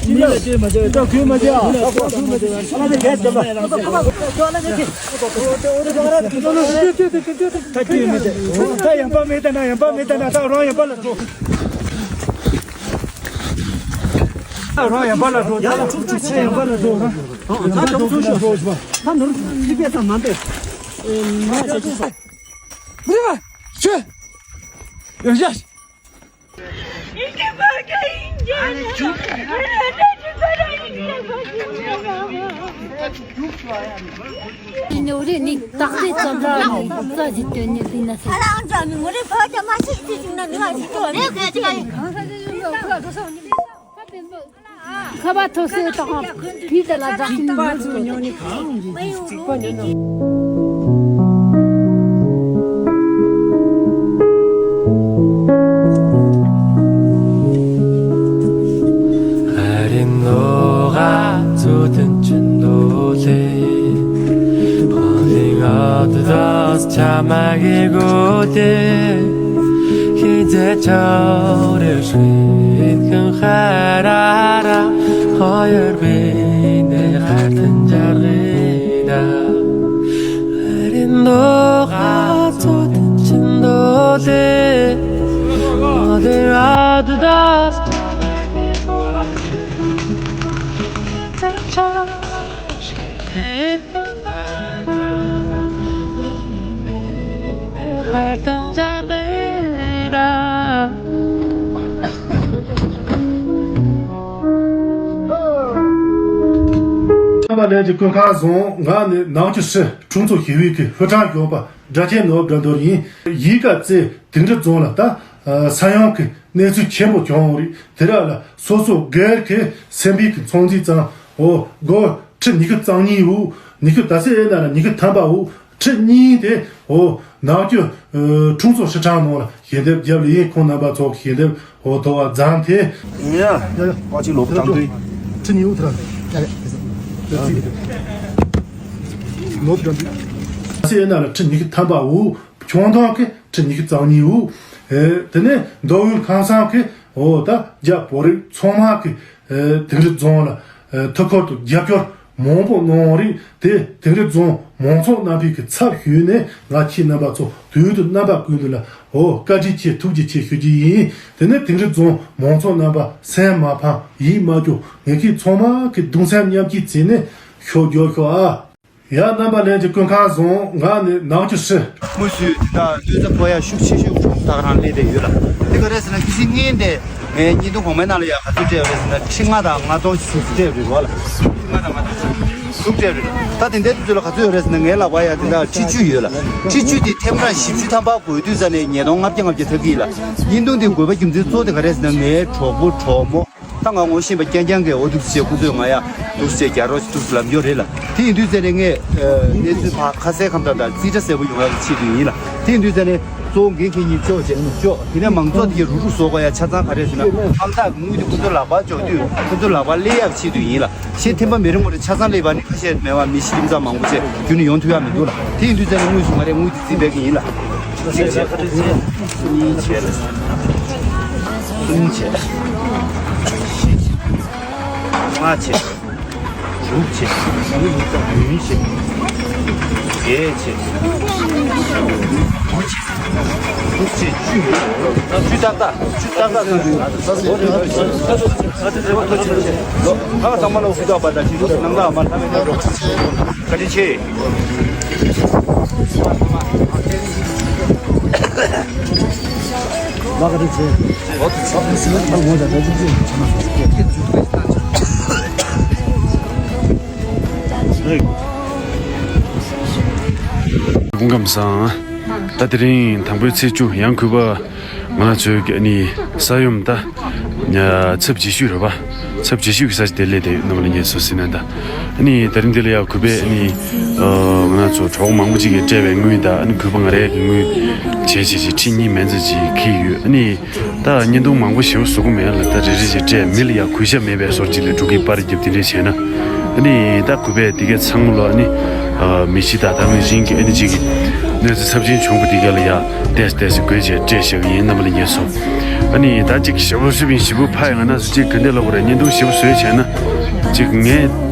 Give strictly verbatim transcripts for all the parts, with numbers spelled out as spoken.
ད་ཡང་པ་མེད་ད་ན་ཡང་པ་མེད་ད་ན་ད་རང་ཡང་པ་ལ་འགྲོ། ད་རང་ཡང་པ་ལ་འགྲོ། ད་ཡང་པ་ལ་འགྲོ། ད་ནོར་ཚིག་པས་ཙམ་མ་འདས། མ་བྱེད་ཀྱི་སོ། མི་རེ་བ། ཆོས། ཡོ་ཞག་ནོར་རེ་ནི་བདག་ཏུ་ཙམ་ར་ནི་རྩ་ཇི་སྟོན་ནི་འདི་ན་ཟེར། ཨ་རང་ཅག་མི་ངོ་རེ་ཕ་ཅག་མ་ཤི་ཅི་ཅིག་ན་ནི་ང་ཞིག་ཏུ་རེ་ཁ་ཅིག་ཡིན། ཁ་བ་ཐོ་སེ་དང་བི་དེ་ལ་བདག་ཏུ་ཉོ་ནི་གང་ཡིན་ཅིག་པ་ཉོ་ནི། Arindoga zuten chendole, holding out the dust, chamage gode, kide chaure shwin kan kharara, hoyer bene khartan jargida. Arindoga zuten chendole, holding out the dust. རྣམ་པ་ལྷན་རྒྱས་སྐུ་ཁམས་བཟང་། ང་ནི་ནག་ཆུ་ཧྲི་ཁྲུང་ཚོ་ཞི་བའི་གི་ཧུ་ཁྲང་གཞོན་པ་སྒྲ་ཆེན་ནོར་དགའ་འདོར་ཡིན། ཡིག་ཀ་རྩེ་དིང་རི་རྫོང་ལ་ད་ས་ཡོམ་གི་གནས་ཚུལ་ཆེན་པོ་བྱུང་བ་རེད། དེ་ར་ལ་སོ་སོ་སྒེར་གི་སེམས་པའི་གི་ཚོང་རྫས་ཙང་འོ་སྒོར་ཁྲི་ཉི་ཤུ་རྩ་གཉིས་འུ་ཉི་ཤུ་ད་སེ་ཨེ་ན་ལ་ཉི་ཤུ་ཐམ་པ་འུ་ཁྲི་གཉིས་དེ་འོ་ནག་ཆུ་ཁྲུང་ཚོ་ཧྲི་ཁྲང་ནང་ལ་ཞལ་འདེབས་རྒྱབ་ལ་ཡིན། ཁོང་རྣམ་པ་ཚོ་གི་ཞལ་འདེབས་འོ་ཐོ་བ་རྫང་དེ། ཡ་ཡ་ཡ་ཀ་ཅིག་ལོ་བུ་དྲང་དུས། ཁྲི་གཉིས་འུ་ཐ་ར་ཡ་ཡ་ཡ་ཡ་ཚིག་ལོ་བུ་དྲང་དུས། ད་སེ་ཨེ་ན་ལ་ཁྲི་ཉི་ཤུ་ཐམ་པ་འུ། ཁྱོང་ཐང་གི་ཁྲི་ཉི་ཤུ་རྩ་གཉིས་འུ། ཨེ་དེ་ནས་མདོ་དབུས་ཁམས་གསུམ་གི་འོ་ད་རྒྱ་བོད་རིགས་ཚང་མ་གི་ཨེ་དིང་རི་རྫོང་ལ་ཨེ་ཐུགས་ཁུར་དུ་རྒྱབ་སྐྱོར་མང་པོ་གནང་བ་རེད། དེ་དིང་རི་རྫོང་མང་ཚོགས་རྣམ་པའི་གི་ཚབ་ཞུས་ནས་ང་ཁྱེད་རྣམ་པ་ཚོ་དུས་དང་རྣམ་པ་ཀུན་ཏུ་ལ་འོ་བཀའ་དྲིན་ཆེ་ཐུགས་རྗེ་ཆེ་ཞུ་རྒྱུ་ཡིན། དེ་ནས་དིང་རི་རྫོང་མང་ཚོགས་རྣམ་པ་སེམས་མ་ཕམ་ཡིད་མ་སྐྱོ། ངེད་ཀྱི་ཚང་མ་གི་གདུང་སེམས་མཉམ་སྐྱེད་བྱས་ནས་ཤོག་རྒྱོབ་ཤོག་ཨ། ཡ་རྣམ་པ་ལྷན་རྒྱས་སྐུ་ཁམས་བཟང་། ང་ནི་ནག་ཆུ་ཧྲི། དངོས་སུ་དེ་དག་ལྟོས་ས་ཕོ་ཡ་ཤུགས་ཆེ་ཤོས་ཁྲོམ་ཐག་རང་སླེབས་བསྡད་ཡོད་ལ། དེ་ག་རེད་ཟེར་ན་སྐྱེ་ཤི་གཉིས་དེ་ངའི་བརྙན་ཐུང་གོང་མའི་ནང་ལ་ཡ་ག་ཚོད་སྤྲད་ཡོད་རེད་ཟེར་ན་ཁྲི་ལྔ་དང་ལྔ་སྟོང་ཞིག་ཟུག་སྤྲད་ཡོད་རེད་བ་ལ། ཁྲི་ལྔ་དང་ལྔ་སྟོང་ཟུག་སྤྲད་ཡོད་རེད། ད་དེ་འདྲའི་དུས་ཚོད་ལ་ག་ཚོད་ཡོད་རེད་ཟེར་ན་ངའི་ལག་པ་ཡ་དེ་འདྲ་ཁྲི་བཅུ་ཡོད་ལ། ཁྲི་བཅུ་དེ་ཐེམ་གྲངས་བཞི་བཅུ་ཐམ་པ་དགོས་དུས་ཙ་ནས་ཉིས་སྟོང་ལྔ་བརྒྱ་ལྔ་བརྒྱ་ཐབས་ཀྱིས་ལ། བརྙན་ཐུང་དེ་དགོས་པ་རྒྱུ་མཚན་གཙོ་བོ་དེ་ག་རེད་ཟེར་ན་ངའི་གྲོགས་པོ་གྲོགས་མོ། ད་ང་ངོ་ཤེས་པ་རྐྱང་རྐྱང་གིས་འོ་འདུག་སེ་ཁོ་ཚོས་ང་ཡ་འདུག་སེ་རྒྱག་རོགས་ཞེས་འདུག་སེ་ལབ་ཡོད་རེད་ལ། དེ་ཡིན་དུས་ཙ་ནས་ངས་གནས་ཚུལ་ཕར་ཁ་གསལ་ཁ་བརྡ་དང་རྩིས་ཁྲ་གསལ་པོ་ཡོང་ཡག་གི་ཆེད་དུ་ཡིན་ལ། དེ་ཡིན་དུས་ཙ་ནས་གཙོ་བོ་འགན་འཁྱེར་མཁན་ཅོག་བྱས་ཅོག་དེ་ནས་མང་ཚོགས་དེ་གའི་རུག་རུག་བཟོ་དགོས་ཡ་ཆ་ཚང་ག་རེ་ཟེར་ན་ཕར་ལྟ་དངུལ་དེ་ཁོ་ཚོའི་ལག་པར་འཇོག་དུས་ཁོ་ཚོའི་ལག་པར་སླེབས་ཡག་གི་ཆེད་དུ་ཡིན་ལ། གཞན་ཐེམ་པ་མི་རེ་ངོ་རེ་ཆ་ཚང་སླེབས་པ་ནི་ཁ་ཤས་མེད་པ་མི་ཤི་ལིམ་ཙམ་མང་པོ་བྱས་རྒྱུན་ནས་ཡོང་ཐུབ་ཡག་མི་འདུག་ལ། དེ་ཡིན་དུས་ཙ་ནས་དངོས་སུ་ང་རས་དངུལ་དེ་རྩིས་སྤྲད་ཀྱི་ཡིན་ལ། གཅིག་བྱས། གཉིས་བྱས། གསུམ་བྱས། བཞི་བྱས། ལྔ་བྱས། དྲུག་བྱས། བདུན་བྱས། བརྒྱད་བྱས། དགུ་བྱས། དགུ་བྱས་བཅུ་ཡོད། བཅུ་ཏག་ཏག་བཅུ་ཏག་ཏག་ཐོན་འདུག་ཨ་ཚང་མ་ལ་འུ་ཐུག་པ་དང་ཅི་ཐུག་ནང་ལ་མ་ལྷ་མེད་ན་རོགས། བཀའ་དྲིན་ཆེ། སྐུ་ཁམས་བཟང་། ད་དེ་རིང་དང་པོའི་ཚེས་བཅུ་ཡང་གུས་པ་ང་ཚོའི་ཨ་ནི་ས་ཡོམ་ད་ཚབས་ཆེ་ཤོས་རེད་པ། ཚབས་ཆེ་ཤོས་ཀྱི་ས་ཆ་དེ་སླེབས་བསྡད་ཡོད། རྣམ་པ་ལྷན་རྒྱས་ཚོ་གཟིགས་གནང་དང་། ཨ་ནི་དེ་རིང་འདི་ལ་ཡང་གུས་པས་ཨ་ནི་ང་ཚོ་གྲོགས་མང་པོ་ཅིག་གིས་སྤྲད་པའི་དངུལ་དང་ཨ་ནི་གུས་པ་ང་རའི་གི་དངུལ་བྱས་བྱས་བྱས་ཁྲི་གཉིས་མན་ཙམ་ཅིག་འཁྱེར་ཡོད། ཨ་ནི་ད་བརྙན་ཐུང་མང་པོ་ཞེ་པོ་བཟོ་གི་མེད་ལ། ད་རེ་རེ་བྱས་སྤྲད། མི་ལ་ཡང་གུས་ཞབས་མེད་པའི་བཟོ་ཅིག་ལ་འགྲོ་གི་པར་རྒྱབ་དེ་འདྲས་བྱས་ན། ཨ་ནི་ད་གུས་པས་དེ་གའི་ཚང་མ་ལ་ཨ་ནི་མི་ཤི་ད་ད་མི་གཞན་གྱི་ཨ་ནི་ཅིག་གི་ གནས་ཚུལ་ཚབས་ཆེན་བྱུང་བ་དེ་ག་ལ་ཡ་ཏེས་ཏེས་སུ་དགོད་བྱས་སྤྲད་བཞག་གི་ཡིན། རྣམ་པ་ལྷན་རྒྱས་ཚོ། ཨ་ནི་ད་ཅིག་ཞེ་པོ་ཧྲིབ་ཡིན་ཞེ་པོ་ཕ་ཡང་ན་སུ་ཅིག་ག་འདི་ལ་གོ་ར་བརྙན་ཐུང་ཞེ་པོ་བཟོས་བྱས་ན་ཅིག་ངས་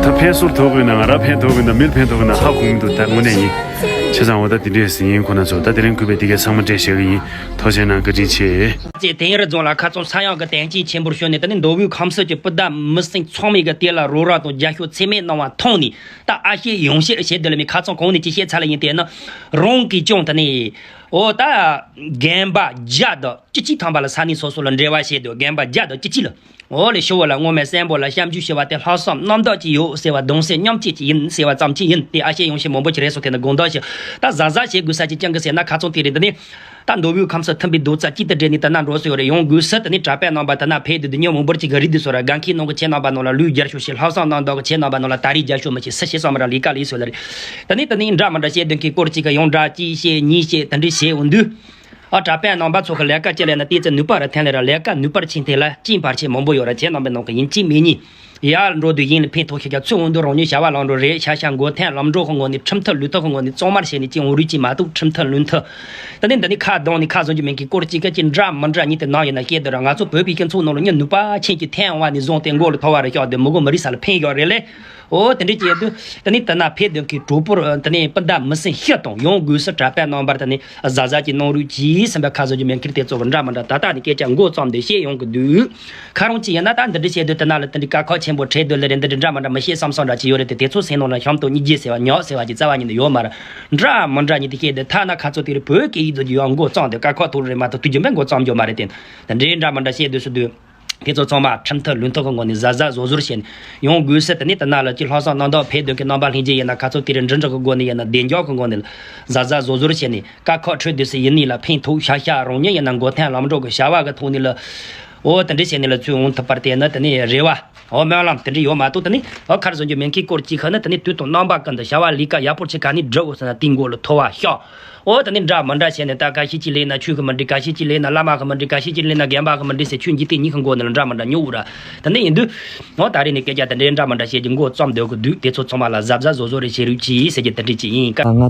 ད་ཕན་སོར་ཐོག་གི་ན་ང་ར་ཕན་ཐོག་གི་ན་མིར་ཕན་ཐོག་གི་ན་ཧ་གོ་མི་འདུག་ད་དངོས་གནས་ཡིན། བྱས་ཙང་འོ་ད་དེ་འདྲས་ཟིན་ཡིན། ཁོ་ན་ཚོ་ད་དེ་རིང་གུས་པས་དེ་གའི་ཚང་མ་སྤྲད་བཞག་གི་ཡིན། ཐུགས་རྗེ་གནང་། བཀའ་དྲིན་ཆེ། ཅེས་དིང་རི་རྫོང་ལ་ཁ་ཚང་ས་ཡང་གི་དན་ཅིང་ཆེན་པོར་བྱོན་ནས། ད་ནི་མདོ་དབུས་ཁམས་གསུམ་གྱི་སྤུན་ཟླ་མི་སེར་ཚང་མས་གི་དེ་ལ་རོགས་རམ་དང་རྒྱབ་སྐྱོར་ཚད་མེད་གནང་བ་མཐོང་ནས། ད་ཨ་ཤེ་ཡོང་ཤེས་བྱེད་དུ་ལ་མི་ཁ་ཚང་གོང་ནས་ཅི་བཤད་ཚར་ལ་ཡིན་ཏེ་ན། རང་གིས་ཀྱང་ད་ནི་འོ་ད་རྒན་པ་བརྒྱ་དང་བཅུ་གཅིག་ཐམ་པ་ལ་ས་གནས་སོ་སོ་ལ་འབྲེལ་བ་བྱས་དུས་རྒན་པ་བརྒྱ་དང་བཅུ་གཅིག་ལ། འོ་ལེ་ཤོ་བ་ལ་སྔོན་མའི་སྲས་པོ་ལ་སྐྱབས་འཇུག་ཞུ་བ་དེ་ལྷག་བསམ་རྣམ་དག་ཅིག་ཡོད་ཟེར་བ་གདུང་སེམས་མཉམ་སྐྱེད་ཅིག་ཡིན་ཟེར་བ་ཙམ་ཅིག་ཡིན་ཏེ། ཨ་ཤེ་ཡོང་ཤེས་མང་པོ་ཅིག་རེད་སོ་དེ་ནི་དགོངས་དག་ཞུ། ད་གཟབ་གཟབ་བྱེད་དགོས་ས་ཅིག་ཅང་གི་ཟེར་ན་ཁ་ཚང་དེ་རེད། འདི་ནི་ད་མདོ་དབུས་ཁམས་གསུམ་མཐུན་པའི་རྡོག་རྩ་གཅིག་ཏུ་སྦྲེལ་ནས་ད་ན་འགྲོ་སྲོལ་ཡོད་རེད། ཡོང་དགོས་ས་དེ་ནི་གྲྭ་པ་རྣམ་པ་ད་ན་ཕེབས་དུས་དུ་ཉིན་མང་པོར་ཅིག་གི་རིགས་འདི་ཚོ་ར་དགའ་མཁས་ནང་གི་ཁྱེད་རྣམ་པ་ནང་ལ་ལུས་རྒྱར་ཤོག་ཞེས་ལྷག་བསམ་རྣམ་དག་གི་ཁྱེད་རྣམ་པ་ནང་ལ་ད་རེས་རྒྱར་ཤོག་མི་ཤེས་ས་ཤེས་བསམ་ར་ལས་ཀ་ལས་སོ་ལ་རེད། ད་ནི་ད་ནི་འདྲ་མི་འདྲ་བཤད་དོན་གྱི་སྐོར་གཅིག་གི་ཡོང་འདྲ་གཅིག་བཤད་གཉིས་བཤད་དེ་འདྲ་བྱས་འོང་དུས། ཨ་གྲྭ་པ་རྣམ་པ་ཚོ་གི་ལས་ཀ་ཅི་ལས་ན་ཏི་ཙི་ནུས་པ་ར་ཐན་ལས་ར་ལས་ཀ་ནུས་པར་ཕྱིན་ཐེ་ལ་ཅིན་བར་ཆད་མང་པོ་ཡོད་ར། ཁྱེད་རྣམ་པའི་ནང་གི་ཡིན་གཅིག་མིན་གཉིས་ཡར་འགྲོ་དུས་ཡིན་ལ་ཕན་ཐོགས་ཤིག་ཀྱང་ཚུར་འོང་དུས་རང་ཉིད་བྱ་བ་ལམ་འགྲོ་རེད། ཤ་ཤ་མགོ་ཐན་ལམ་འགྲོ་གི་ངོ་ནས་ཁྲིམས་ཐག་ལུགས་ཐག་གི་ངོ་ནས་གཙང་མར་བྱས་ནས་ཅིན་འོང་རུས་ཅིན་མ་གཏོགས་ཁྲིམས་ཐག་ལུགས་ཐག་ད་ནི་འདི་ནི་ཁ་གདོང་ནས་ཁ་བཟོ་རྒྱུ་མེད་མཁན་སྐོར་གཅིག་ག་ཅིག་འདྲ་མི་འདྲ་གཉིས་དེ་ནང་ཡིན་ན་བཤད་དུས་ར། ང་ཚོ་བོད་པའི་སྤྱི་ཚོགས་ནང་ལ་མྱི་ནུས་པ་ཅན་གྱི་ཐན་བ་ནས་བཟུང་སྟེ་མགོ་ལ་ཐོ་བ་ར་ཤོག་དེ་མི་གོ་མི་རིགས་ས་ལ་ཕན་ཡོད་རེད་ལེ། འོ་དེ་འདྲ་བྱས་དུས་ད་ནི་ད་ན་ཕེབས་དོན་གྱི་གྲོགས་པོར་ད་ནི་སྤུན་ཟླ་མི་སེར་ཤི་དང་ཡོང་དགོས་ས་གྲྭ་པ་རྣམ་པར་ད་ནི་གཟབ་གཟབ་ཀྱི་གནང་རོགས་གྱིས་ཟེར་བའི་ཁ་བཟོ་རྒྱུ་མེད་མཁན་དེ་ཚོ་གི་འདྲ་མི་འདྲ་ད་ལྟ་ནས་སྐད་ཆ་མགོ་བརྩམས་ཏེ་བཤད་ཡོང་གི་འདུག་ཁ་རང་ཅི་ཡིན་ན་ད་འདི་འདྲ་བྱས་དུས་ད་ན་ལ་དེ་འདྲའི་དཀའ་ཁག་ཆེན་པོ་འཕྲད་དུས་ལ་རེད། འདི་འདྲའི་འདྲ་མི་འདྲ་མི་བཤད་བསམ་བསམ་འདྲ་ཅིག་ཡོད་རེད་དེ། དེ་ཚོ་སེམས་ནང་ལ་བྱམས་དང་སྙིང་རྗེ་ཟེར་བ་ཉག་ཟེར་བ་ཅིག་རྩ་བ་ཉིད་ནས་ཡོད་མ་རེད། འདྲ་མི་འདྲ་གཉིས་དེ་བཤད་དུས་ཐ་ན་ཁ་ཚོ་དེ་རིང་བོད་སྐད་ཡིག་དུ་རྒྱུ་ཡང་མགོ་བརྩམས་ཏེ་དཀའ་ཁག་ཐུག་རེད་མ་གཏོགས་དུས་རྒྱུན་པས་མགོ་བརྩམས་རྒྱུ་མ་རེད་དེ། དེ་འདྲའི་འདྲ་མི་འདྲ་བཤད་དུས་སུ་དུས། དེ་ཚོ་ཚང་མ་ཁྲིམས་ཐག་ལུགས་ཐག་གི་ངོས་ནས་གཟབ་གཟབ་བཟོ་བཟོར་བྱས་ནས་ཡོང་དགོས་ཟེར། དེ་ནས་དེ་ན་ལ་ཅི་ལྷག་བསམ་རྣམ་དག་ཕེབས་དོན་གྱི་རྣམ་པ་ལྷན་རྒྱས་ཡིན་ན་ཁ་ཚོ་དེ་རིང་འབྲི་འབྲི་གི་སྒོ་ནས་ཡིན་ན་བདེ་འཇགས་ཀྱི་སྒོ་ནས་ལ་གཟབ་གཟབ་བཟོ་བཟོར་བྱས་ནས་དཀའ་ཁག་འཕྲད་དུས་སུ་ཡིན་ནི་ལ་ཕན་ཐོགས་ཤ་ཤ་རང་ཉིད་ཡིན་ན་མགོ་ཐན་ལམ་འགྲོ་གི་བྱ་བ་གི་ཐོག་ནས་ལ་འོ་དེ་འདྲ་བྱས་ནས་ལ་ཚུར་འོང་ཐུབ་པར་དེ་ནི་དེ་ནས་རེ་བ་འོ་སྨོན་ལམ་དེ་འདྲ་ཡོད་མ་གཏོགས། དེ་ནས་འོ་ཁར་བཟོ་རྒྱུ་མེད་མཁན་སྐོར་གཅིག་ཁ་ནི་དེ་ནས་དུས་དང་རྣམ་པ་ཀུན་ཏུ་བྱ་བ་ལས་ཀ་ཡག་པོ་ཆེ་ག་ནས་སྒྲུབ་འོ་ཟེར་ན་དེའི་མགོ་ལ་ཐོ་བ་ཤོག་འོ་དེ་ནས་འདྲ་མི་འདྲ་བྱས་ནས་ད་ག་ཤེད་ཅིག་ལས་ན་ཆོས་གི་མི་འགྲིག་ག་ཤེད་ཅིག་ལས་ན་བླ་མ་གི་མི་འགྲིག་ག་ཤེད་ཅིག་ལས་ན་རྒན་པ་གི་མི་འགྲིག་ཟེར་ཆོས་འཇིག་རྟེན་གཉིས་ཀྱི་མགོ་ནས་ལ་འདྲ་མི་འདྲ་ཉོ་འུ་ར། དེ་འདྲ་ཡིན་དུས་ངོ་ད་རེས་ནས་སྐད་ཆ་དེ་འདྲའི་འདྲ་མི་འདྲ་བཤད་ཀྱི་མགོ་བརྩམས་སྡོད་ཀྱི་འདུག་དེ་ཚོ་ཚང་མ་ལ་གཟབ་གཟབ་བཟོ་བཟོ་རེ་བྱེད་རོགས་གྱིས་ཟེར་གྱི་དེ་འདྲ་ཅིག་ཡིན། ང་ཏོ།